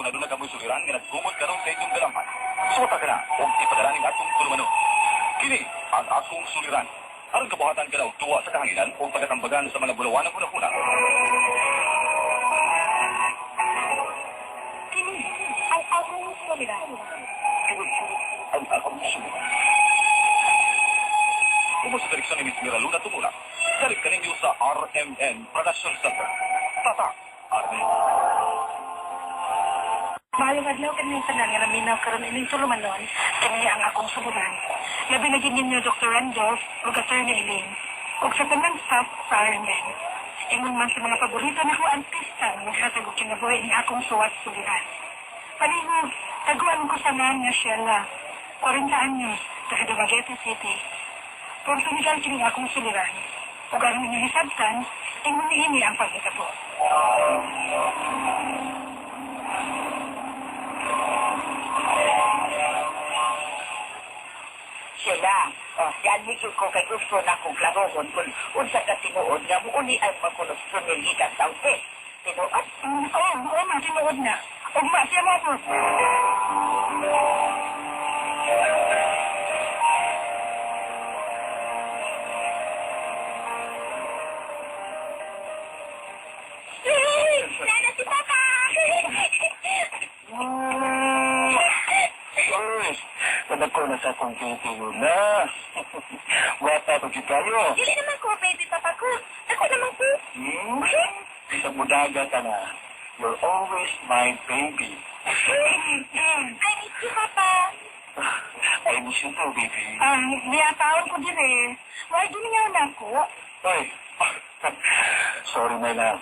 Kung aduna kamoy suliran nga nagkumot karon sa inyong galamhan, suwata ka na og ipadala ning atong tulumanon. Kini ang Akong Suliran. Aron kabuhatan ka na og tuwa sa kahanginan o pagatambagan sa mga bulawanang hunahuna. Kini ang Akong Suliran. Kini ang Akong Suliran. Ubos sa direksyon ni Miss Mira Luna Tumulak. Dalip kaninyo sa RMN Production Center. Tatak, RMN. Maayong adlaw kaninyong tanan nga naminaw karon ining tulumanon, kini ang Akong Suliran. Labi na gyud ninyo Dr. Randolph ug Attorney Eileen ug sa tanang staff sa RMN. Ingon man sa mga paborito nako artista nga naghatag og kinabuhi ni akong suwat suliran. Palihog, taguan ko sa nan nga Sheila, 40 anyos, taga Dumaguete City. Portugal kini akong suliran. Ug aron inyong hisabtan, ingon niini ang panghitabo. Sila, oh, yan medyo ko kay gusto na kong klarohon kung unsa ka tinuod nga muuni ang makunos tunil gikan sa ute. Tinuod? Oo, ma, tinuod na. Ugma siya mo po. Nana si Papa! Uy, ko na sa akong baby yun na. Wata pa gyud kayo. Dili naman ko, baby papa ko. Ako naman ko. Sa mudaga ka na. You're always my baby. I miss you, Papa. I miss you too, baby. Niyataon ko dire. Why giningaw na ako? Ay, sorry, my love.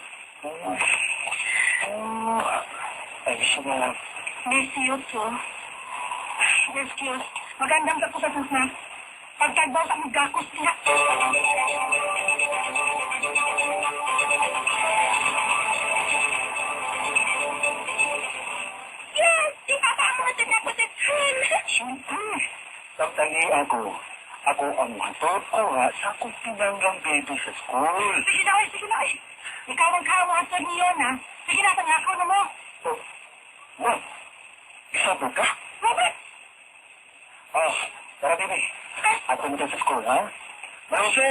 I miss you, my love. Miss you too. Excuse. Magandang ka po sa susna. Pagkagbaw sa mga gakos niya. Yes! Di papa ang mga na ko sa school. Siyempre. Samtang ako. Ako ang hatod ko ha, sa akong pinanggang baby sa school. Sige na, oy, sige na, oy. Ikaw ang kaawatan niyo na. Sige na, tangakaw na mo. Oh, what? Isa po ka? Robert! Ah, tara baby. Ako mo sa school, ha? Marose,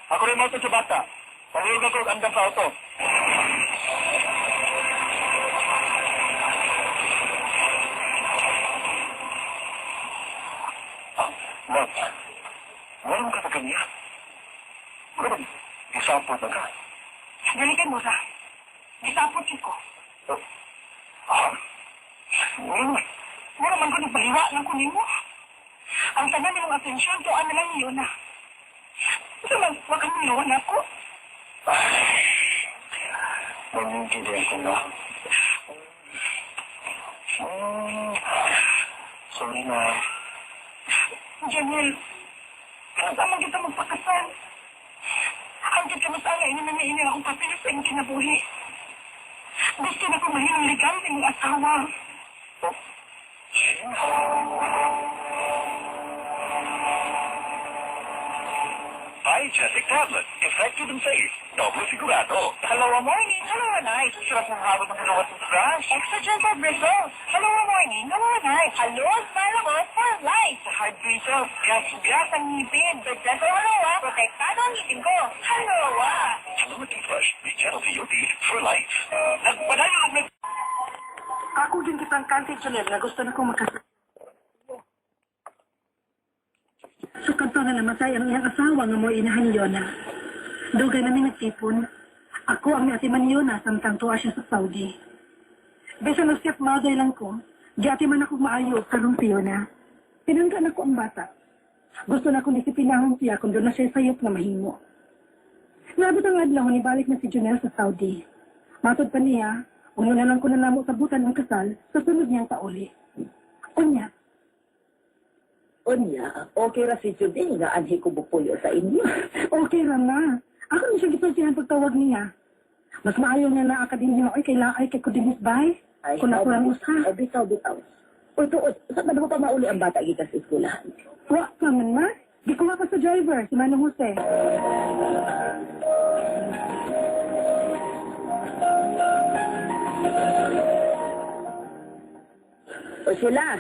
ako rin mo sa bata. Pahulog ako andang sa auto. Ah, love. Walang ka pa kanya. Wala isapot na ka. Dali kay Musa. Gisapot ko. Ah, wala. Mura man ko nagbaliwa ng kunin mo. Ang tanan nimong atensyon, tuan na lang yun na. Sa man, wag kang niluwan ako. Naiintindihan ko na. Sorry na. Janelle, kinasama kita magpakasal. Ang kita mas ala, ini na ini akong papel sa iyong kinabuhi. Gusto na ko mahimong legal ng imong asawa. Digestic tablet. Effective and safe. Doble sigurado. Hello morning, hello night. Sarap ng halo ng halawa toothbrush. Extra gentle bristles. Hello morning, hello night. Hello, smile ako for life. Sa hard bristles, gas-gas ang ngipin. With gentle halawa, protektado ang ngipin ko. Halawa. Halawa toothbrush. Be gentle to your teeth for life. Nagpadayon og Ako din kitang kanti, Janelle, na gusto na kong makasal. Sa kanto na namatay ang iyang asawa nga mo inahan ni Yona. Dugay namin nagtipon. Ako ang niatiman ni Yona samtang tuwa siya sa Saudi. Bisan og stepmother lang ko, giatiman ako maayo karong si Yona. Pinangga na ko ang bata. Gusto na akong disiplinahon siya kung doon na siya sayop na mahimo. Nabot ang adlaw nibalik na si Junel sa Saudi. Matod pa niya, uno na lang ko na namo sabutan ang kasal sa sunod niyang pauli. Unya, Unya, okay ra si Judy nga anhi ko bupuyo sa inyo. okay ra na. Ako ni siya gipansihan pagtawag niya. Mas maayo nga naa ka din niyo, ay kay laay kay kudinis bay. Kung ako lang usa. Ay, bitaw, bitaw. Uy, tuod, sa man mo pa mauli ang bata gikan sa eskwelahan? Wa pa man ma. Gikuha pa sa driver, si Manong Jose. O sila,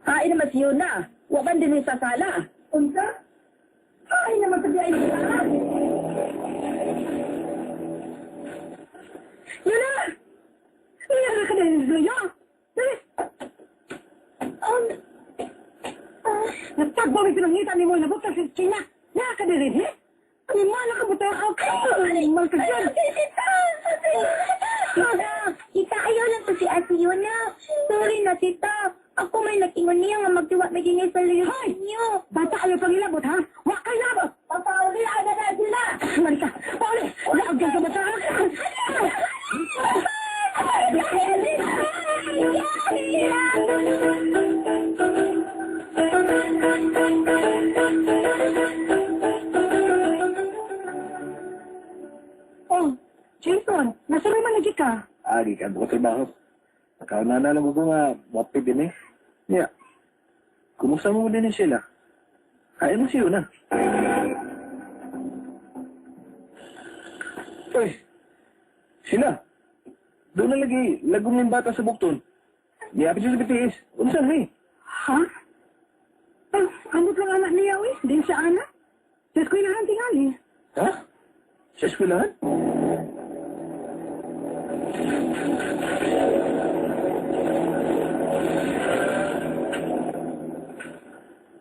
kain naman si Yuna. Wakan din sa sala. Unsa? Ay, naman sa diay nila. Yuna! Nangyari ka na yung luyo! Dali! Nagtagbo may pinangita ni mo, nabuktan sa China. Nakakadirin, eh? Ano mo, nakabuta ka? Ay, malkasyan! Tita! Tita! Tita, ayaw lang to si Ate Yuna. Sorry na, tita. Ako may nag-ingon niya nga magtiwa may dinay sa luyo Hoy! ninyo. Bata ayaw pang ilabot, ha? Wa kay labot! Papauli, ada na sila! Marika, pauli! Laag ka sa bata! Oh, Jason, nasa man lagi ka? Agi ka buka trabaho. Nakauna na lang ko nga wapi din eh. Ya. Kumusta mo din eh sila? Kaya mo siyo na. Uy, sila. Doon na lagi, lagom yung bata sa bukton. Niyapit siya sa BTS. Unsa ni? Ha? Ah, amot lang anak niya, uy. Din siya anak. Sa eskwelahan tingali. Ha? Sa eskwelahan?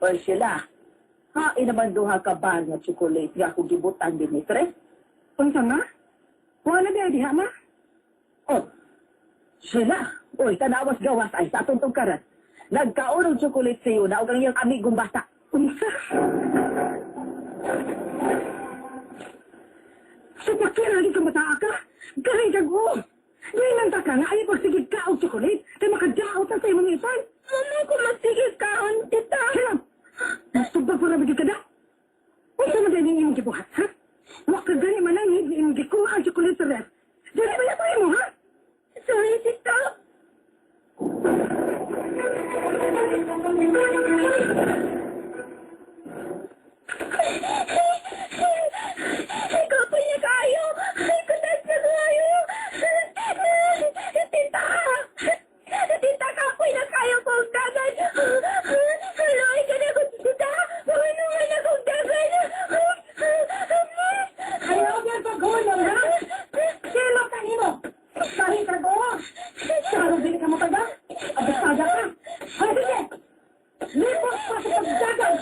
O sila, hain naman duha ka bar nga chocolate nga akong gibutan din ni Tres. Unsa ma? Wala na diha, ma? Oh, sila. Uy, tanawas gawas ay sa atong tungkaran. Nagkaon og chocolate sa iyo na og ang iyang amigong bata. Unsa? Sa pakira lagi ka mataa ka? Galing kag o! Ngayon lang ta ka nga ayaw pagsigig ka og chocolate kay makadaot na sa imong ipan. Mama ko masigig kaon, tita. Kaya, nasubag ko na ka da. Unsa man dahil imong gibuhat, ha? Wa ka gani manangid ni imong gikuha ang chocolate sa ref. Dili ba yato imo, ha? Sorry, tita. Ikaw pa niya kayo. Ay, kutas na kayo. Tita! Tita, kapoy na kayo kong dagan. Haloy ka na ko, tita. Mahulungan na kong dagan. Ayaw ba paghulong, ha? Sino kanino? Kahit ka ko. Saro din ka mataga. Abasada ka. Ay, sige. Lipos pa sa pagdagan.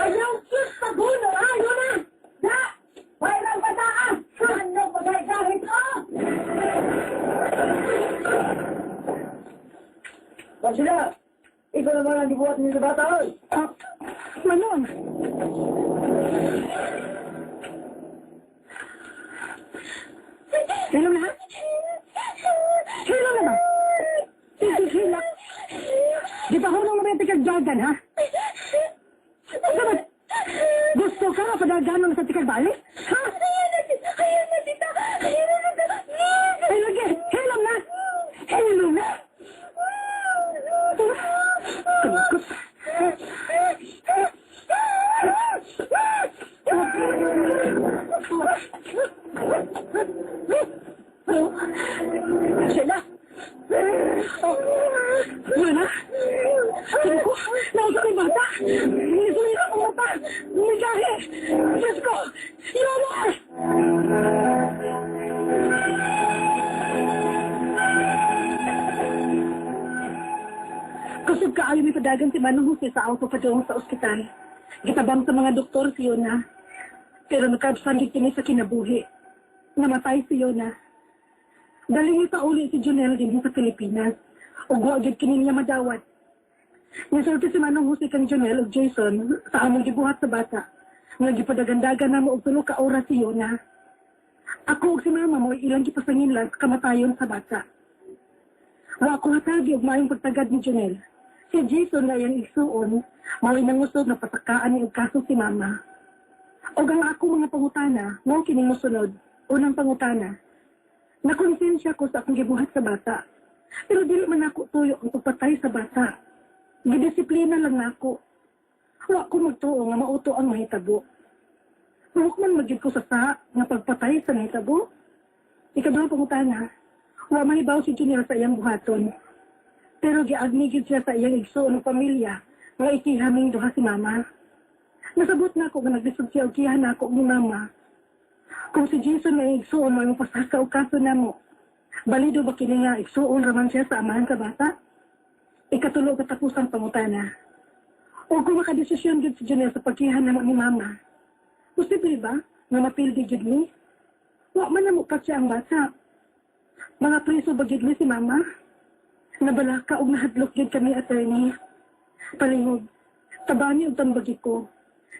Ayaw kis paghulong, ha? Yun na. Da! Walang bataan. Ano pa kahit oh? O sila, ikaw naman ang gibuhat niyo sa bata, oy. Ah, Manon. Hilom na, ha? Hilom na ba? Sige, hilak. Di ba hunong naman yung tikagdagan, ha? Ano ba? Gusto ka nga padaganon sa tikagbali? Ha? Ayaw na, tita. Ayaw na, tita. Ayaw na, tita. Ay, lagi! Hilom na! Hilom na! Kalungkot. Sila, Wala na? Sabi ko, nausa ko yung bata. Nisulira ko mata. Migahe. Diyos ko, Yona! Kusog kaayo may padagan si Manong Jose sa auto padung sa ospital. Gitabang sa mga doktor si Yona. Pero nagkabsan gid kini sa kinabuhi. Namatay si Yona. Galing pa uli si Junel din sa Pilipinas. Ug wa gyud kini niya madawat. Nisulti si Manong Jose kang Junel ug Jason sa among gibuhat sa bata. Nga gipadagandagan namo og tulo ka oras si Yona. Ako ug si mama mo ilang gipasanginlan sa kamatayon sa bata. Wa ko hatagi og maayong pagtagad ni Junel. Si Jason na iyang igsuon, mao nangusog na pasakaan ni og kaso si mama. Og ang ako mga pangutana, mao kining mosunod. Unang pangutana, nakonsensya ko sa akong gibuhat sa bata. Pero dili man ako tuyo ang pagpatay sa bata. Gidisiplina lang nako. Wa ko magtuo nga mauto ang mahitabo. Buhok man magyud ko sa sa nga pagpatay sa nahitabo. Ikaduhang pangutana, wa mahibaw si Junior sa iyang buhaton. Pero giagni gyud siya sa iyang igsoon ng pamilya nga ikiha ming duha si mama. Nasabot na ako nga naglisod siya og kiha na ako ni mama. Kung si Jason na igsuon mo ang pasaka og kaso namo, balido ba kini nga igsuon raman siya sa amahan sa bata? Ikatulo katapusang pangutana. O kung makadesisyon gyud si Janelle sa pagkiha namo ni mama, posible ba nga mapildi gyud ni? Wa man namo pa siya ang bata. Mga preso ba gyud ni si mama? Nabalaka og nahadlok gyud kami, attorney. Palingog, tabani og tambagi ko.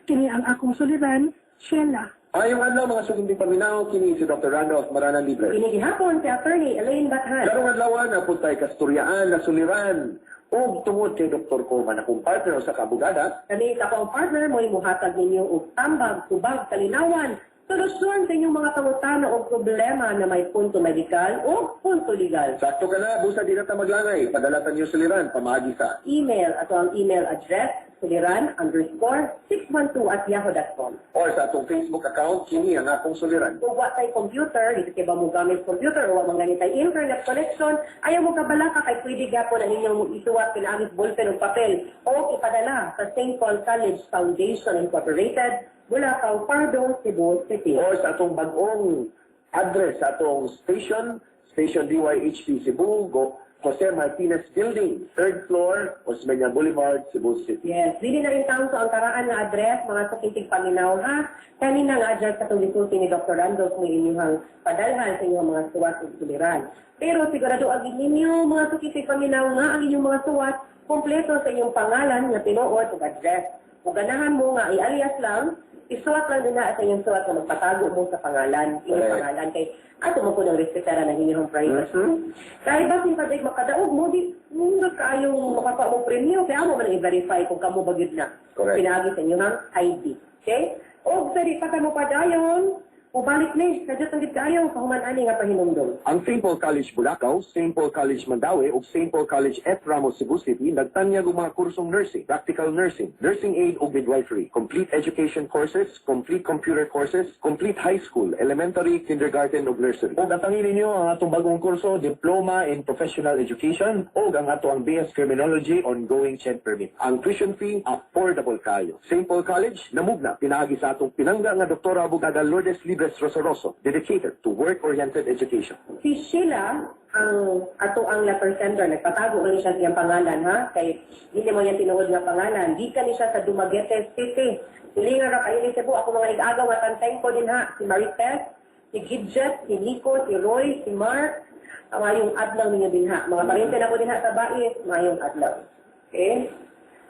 Kini ang akong suliran, Sheila. Ayong adlaw, mga suking paminaw, kini si Dr. Randolph Marana Libre. Kini gihapon si Attorney Elaine Bathan. Karong adlaw na puntay kastoryaan na suliran ug tungod kay Dr. Coman, akong partner sa kabugada, Kami sa akong partner mo'y muhatag ninyo og tambag, tubag, kalinawan, solusyon sa inyong mga pangutana o problema na may punto medikal o punto legal. Sakto ka na, busa di na ta maglangay. Padalatan niyo suliran pamaagi sa Email ato ang email address suliran_612@yahoo.com. Or sa atong Facebook account, kini ang akong suliran. Kung wa tay computer, dito kay ba mo gamit computer o wa man gani tay internet connection, ayaw mo kabalaka kay pwede gapon ang inyong isuwat pinaagis ballpen o papel o ipadala sa St. Paul College Foundation Incorporated, Bulacau, Pardo, Cebu City. Or sa atong bagong address sa atong station, Station DYHP Cebu, Go, Jose Martinez Building, third floor, Osmeña Boulevard, Cebu City. Yes, dili na rin taon ang karaan nga address, mga sukintig paminaw ha. Kanina nga address sa itong gisulti ni Dr. Randolph may inyong padalhan sa inyong mga suwat ug suliran. Pero sigurado ang ninyo, mga sukintig paminaw, nga ang inyong mga suwat kompleto sa inyong pangalan nga tinuod ug address. Kung ganahan mo nga i-alias lang, isuwat lang din na sa inyong suwat nga magpatago mo sa pangalan, inyong pangalan kay ato mo po ng respetara ng inyong privacy. Kahit ba kung kaday makadaog mo, di mo kaayong makapa mo premyo, kaya mo man ang i-verify kung kamo ba gyud na. Pinaagi sa inyong ang ID. Okay? O sa di pa kamo padayon, o balik ni, sadyo tanggit kaayo, kahuman ani nga pahinumdom. Ang St. Paul College Bulacau, St. Paul College Mandaue ug St. Paul College F. Ramos Cebu City nagtanyag og mga kursong nursing, practical nursing, nursing aid ug midwifery, complete education courses, complete computer courses, complete high school, elementary, kindergarten ug nursery. Ug atangin ninyo ang atong bagong kurso, Diploma in Professional Education ug ang ato ang BS Criminology ongoing CHED permit. Ang tuition fee affordable kayo. St. Paul College namugna pinaagi sa atong pinangga nga Doktora Abogada Lourdes Libres Rosoroso, dedicated to work-oriented education. Si Sheila, ang ato ang letter sender, nagpatago ni siya sa iyang pangalan ha, kay hindi mo niya tinuod nga pangalan. Gikan ni siya sa Dumaguete City. Silingan ra kayo ni Cebu, ako mga nag-agaw at anteng ko din ha, si Marites, si Gidjet, si Nico, si Roy, si Mark, ang mayong adlaw ninyo din ha. Mga parente na ko din ha sa Bais, mayong adlaw. Okay?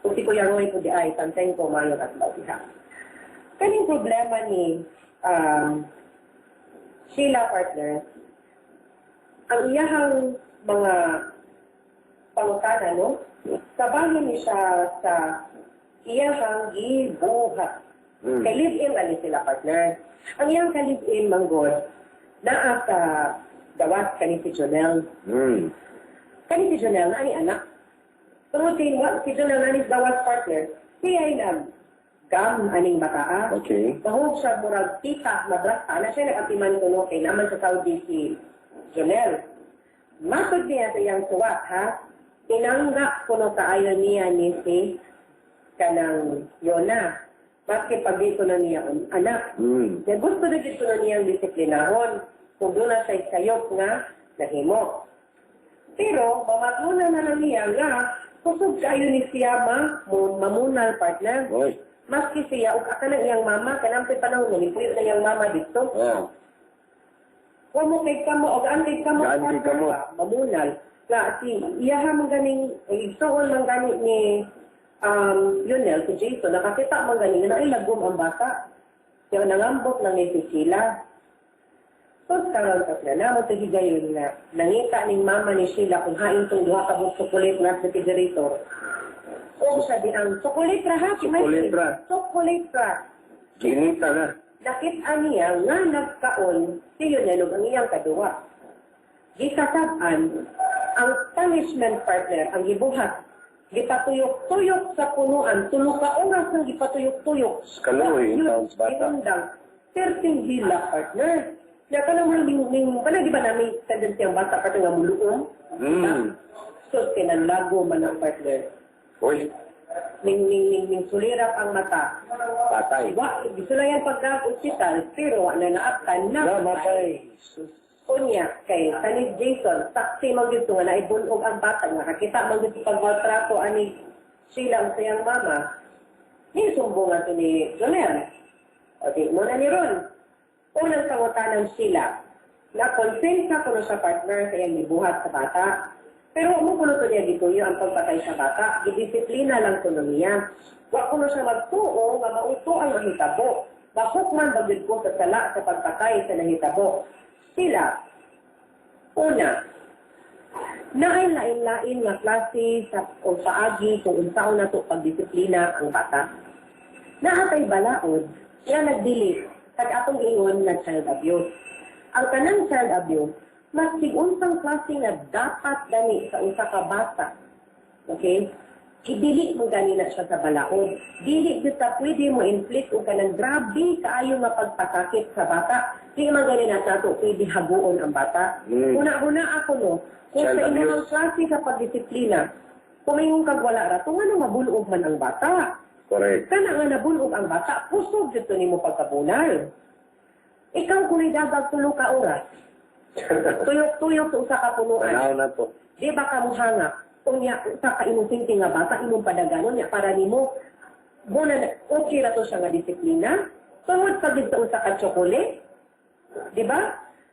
Kung si Kuya Roy ko di ay, tanteng ko, mayong adlaw diha. Kaning problema ni Sheila, partner, ang iyahang mga pangutana, no? Kabahin ni siya sa iyahang gibuhat. Kay live-in ani sila, partner. Ang iyang ka-live-in, manggod, naa sa gawas kani si Jonel. Kani si Jonel, naa ni anak. Tungod kay wa si Jonel naa ni gawas, partner, siya ay nag gam aning bataa. Bahog siya murag tita, madrasta. Na siya nag-atiman kuno kay naman sa Saudi si Jonel. Masod niya sa iyang suwat, ha? Tinanggap kuno kaayo niya ni si kanang Yona. Maski pag di ko na niya ang anak. Kaya gusto na gid ko na niyang disiplinahon. Kung doon na siya'y sayop nga nahimo. Pero, mamatuna na lang niya nga, kusog kayo ni siya mamunal, partner. Oy. Maski siya, ug aka ng iyang mama, kanang sa panahon nga nipuyo na iyang mama dito. Wa mo kay kamo, og antay kamo, Gaanti partner kamo. ba, mamunal. Nga, si iyaha man ganing, igsoon man gani ni Lionel, si Jason, nakakita man gani nga naay lagom ang bata. Kaya nangambok lang ni si Sheila. So, karon sa na mo sa higayon na nangita ning mama ni Sheila kung hain tong duha ka buok chocolate na sa refrigerator. O siya di ang chocolate ra ha, si Michael. Chocolate ra. Chocolate ra. Ginita na. Nakita niya nga nagkaon si Lionel ug ang iyang kaduwa. Gikasab-an ang punishment, partner, ang gibuhat. Gipatuyok-tuyok sa punuan, tulo ka oras nang gipatuyok-tuyok. Kaluoy, Yun, taon sa bata. Inundang. 13 hila, partner. Na kanang mga ning, ning, kanang di ba namin tendency ang bata partner nga muluom? Sus, kinanlago man ang, partner. Uy, Ning, ning, ning, ning sulirap ang mata. Patay. Wa, gisulayan pagka ospital, pero wa na naaptan na. Namatay. Sus. Unya, kay kaning Jason, saksi man gyud to nga naibun-og ang bata, nga nakakita man gyud pag maltrato ani sila ang sayang mama. Ni sumbong ato ni Jonel. O di mo na ni Ron. Unang pangutanan sila, na konsensya kuno sa partner sa iyang gibuhat sa bata. Pero mo kuno to niya gituyo ang pagpatay sa bata, gidisiplina lang kuno niya. Wa kuno siya magtuo nga mauto ang nahitabo. Mahukman ba gyud ko sa sala sa pagpatay sa nahitabo? Sila, una, naay lain-lain nga klase sa o paagi kung unsaon nato pagdisiplina ang bata. Naa tay balaod nga nagdili kag atong ingon nga child abuse. Ang kanang child abuse, mas unsang klase nga dapat gani sa usa ka bata. Okay? Idili mo gani na siya sa balaod. Dili gyud ta pwede mo inflict og kanang grabe kaayo nga pagpasakit sa bata. Di man gani na nato pwede haguon ang bata. Una-una ako no, kung Child sa imong abuse. klase sa pagdisiplina, kung ingon kag wala ra, to ngano mabulog man ang bata? Correct. Kana nga nabulog ang bata, kusog jud to nimo pagkabunal. Ikaw kung dadag 3 ka oras, tuyok-tuyok sa usa ka punuan, Tanaw na to. di ba ka muhanga? Unya, usa ka inosente nga bata, imong padaganon niya para nimo muna okay ra to siya nga disiplina. Tungod pa gid sa usa ka tsokolate, di ba?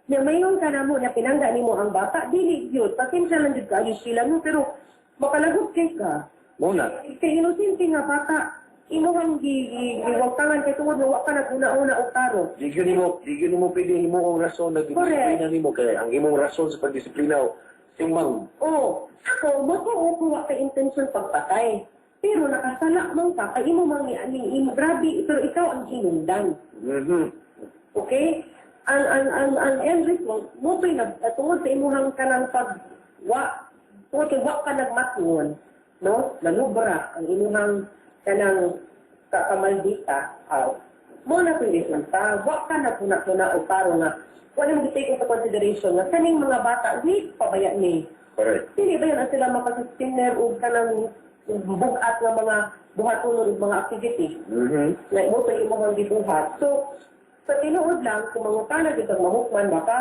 Nya mayon ka na mo na pinangga nimo ang bata, dili gyud. Pasensya lang jud kaayo sila mo, pero makalagot kay ka. Muna. Kay inosente nga bata, imuhang giwagtangan kay tungod nga wa ka naguna-una og taro. Di gyud nimo pwede himuong rason na disiplina nimo kay ang imong rason sa pagdisiplina simang. Oh, ako, matuo ko wa kay intention pagpatay. Pero nakasala man ka, kay imo mang ni imo grabe, pero ikaw ang hinungdan. Okay? Ang end result, mo to'y nag tungod sa imuhang kanang pag wa tungod kay wa ka nagmatngon, no? Nanubra ang imuhang kanang kakamaldita aw. Mo na to'y resulta, wa ka nagpuna-puna o paro nga wala mo take into consideration nga kaning mga bata weak pa baya ni. Dili ba yan ang sila makasustainer og kanang bugat nga mga buhatonon og mga activity na mo to'y imong gibuhat. So, sa tinuod lang, kung mangutana gyud kang mahukman ba ka,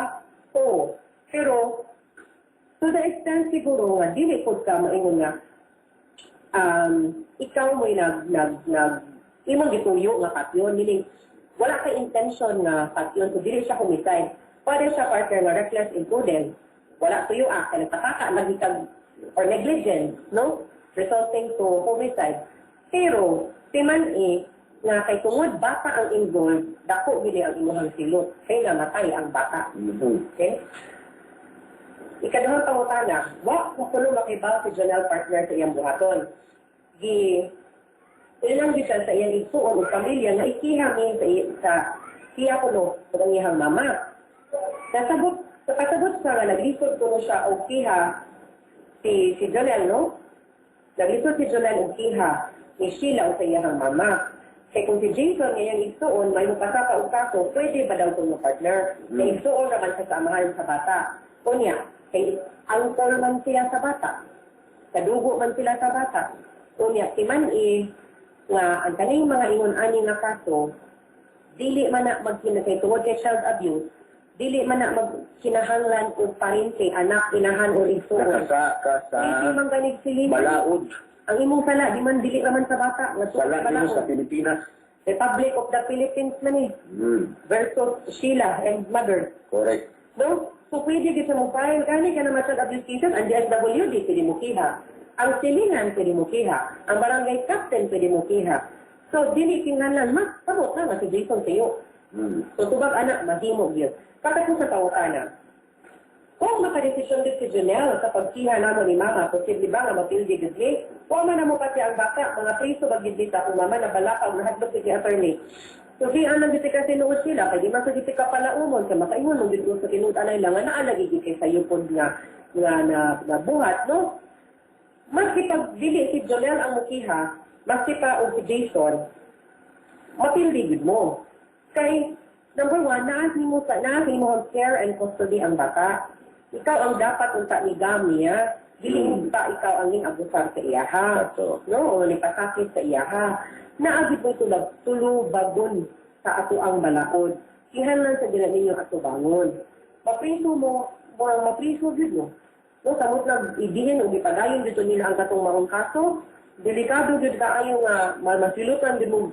oo. Pero, to the extent siguro nga, dili pod ka maingon nga, ikaw mo'y nag, nag, nag, imong gituyo nga patyon, meaning, wala kay intention nga patyon, so dili siya homicide. Pwede siya, partner, nga reckless imprudence. Wala tuyo ah, kaya nagpataka, lagi kag, or negligence, no? Resulting to homicide. Pero, timan eh, nga kay tungod bata ang involved, dako gini ang imuhang silot. Kay namatay ang bata. Okay? Ikaduhang pangutana, wa ko kuno makibaw si Jonel, partner, sa iyang buhaton. Gi ilang bisan sa iyang igsuon ug pamilya nga ikiha mi sa siya kuno ug ang iyang mama. Nasabot sa pasabot sa nga naglisod kuno siya og kiha si si Jonel, no? Naglisod si Jonel og kiha ni Sheila o sa iyang mama. Kay kung si Jason ngayang igsuon may mupasaka og kaso, pwede ba daw kuno, partner? Kay igsuon raman sa amahan sa bata. Unya, kay uncle man sila sa bata. Kadugo man sila sa bata. Unya, si man eh, nga ang kaning mga ingon ani nga kaso, dili man na magkina kay tungod kay child abuse, dili man na magkinahanglan og parente, anak, inahan or igsuon. Nakasa ka sa Pwede man ganig silin. balaod. Ang imong sala, di man dili raman sa bata. Nga Sala nimo balaod. sa Pilipinas. Republic of the Philippines man eh. Versus Sheila and mother. Correct. No? So pwede kita mo file, gani ka naman sa abuse cases, ang DSWD pwede mo kiha. Ang silingan pwede mo kiha. Ang barangay captain pwede mo kiha. So dili kinahanglan mas sabot na nga si Jason tiyo. So tubag anak mahimo gyud. Katapos sa pangutana. Kung makadesisyon din si Janelle sa pagkiha namo ni Mama, posible ba nga mapildi gud ni? Wa man na mo pati ang bata, mga priso ba gid sa akong mama na balaka og nahadlok si attorney. So di anang gid ka tinuod sila kay di man sa gid ka palaumon kay makaingon mo gid sa tinuod anay lang nga naa lagi gid kay sayo pod nga nga na, na buhat, no? Maski pag dili si Jonel ang mukiha, maski pa og si Jason, mapildi gid mo. Kay number one, naa nimo ang care and custody ang bata. Ikaw ang dapat unta ni Gami, ha? Dili ba ikaw ang ning abusar sa iyaha? Ato. No, o nipasakit sa iyaha. Naagi po tulab tulubagon sa ato ang balaod. Kinahanglan sa dila ninyo atubangon. Mapriso mo, mo mapriso gyud mo. No, samot nag idihin og ipadayon dito nila ang katong maong kaso. Delikado gyud kaayo nga masilutan din mo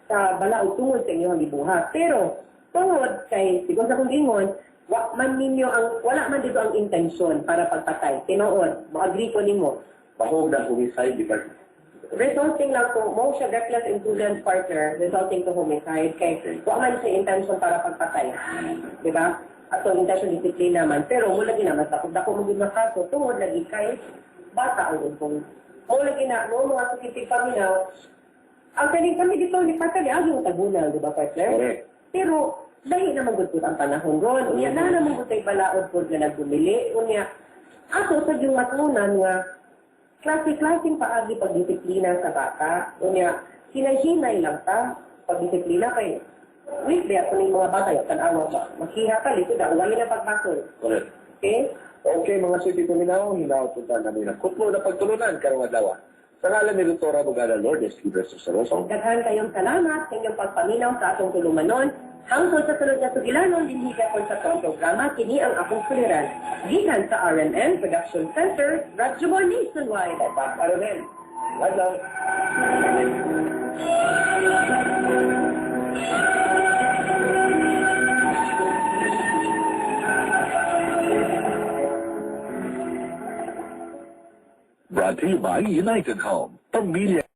sa balaod tungod sa inyong gibuhat. Pero tungod kay sigon sa akong ingon, wa man ninyo ang wala man dito ang intensyon para pagpatay. Tinuod, mo-agree ko nimo. Bahog na homicide, di ba? Resulting lang ko mo siya reckless imprudent, partner, resulting to homicide kay wa man siya intention para pagpatay, di ba? Ato intention disiplina man, pero mo lagi na mas dako dako mo gid nga kaso tungod lagi kay bata ang ugong. Mo lagi na mo mga sukitig paminaw ang kaning kami dito ni partner ni aging tagunal, di ba, partner? Correct. Pero lahi naman gud pud ang panahon ron. Unya na naman gud kay balaod pud nga nagbumili. Unya ato sa yung matunan nga klase-klaseng paagi pagdisiplina sa bata. Unya hinay-hinay lang ta pagdisiplina kay weak ba ako ning mga bata ya tan-awa ba. Makiha ka likod na uwali na pagbasol. Correct. Okay? Okay, mga suki paminaw, hinaot punta namin ang kutlo na pagtulunan karong adlaw. Sa ngalan ni Dr. Abogada Lourdes Libres Rosaroso, Daghan kayong salamat sa inyong pagpaminaw sa atong tulumanon. Hangtod sa sunod na sugilanon, dinhi gapon sa atong programa, kini ang akong suliran. Gikan sa RMN Production Center, Radyo Nationwide. Tatak RMN. Adlaw. Brought to you by United Home. Pamilya.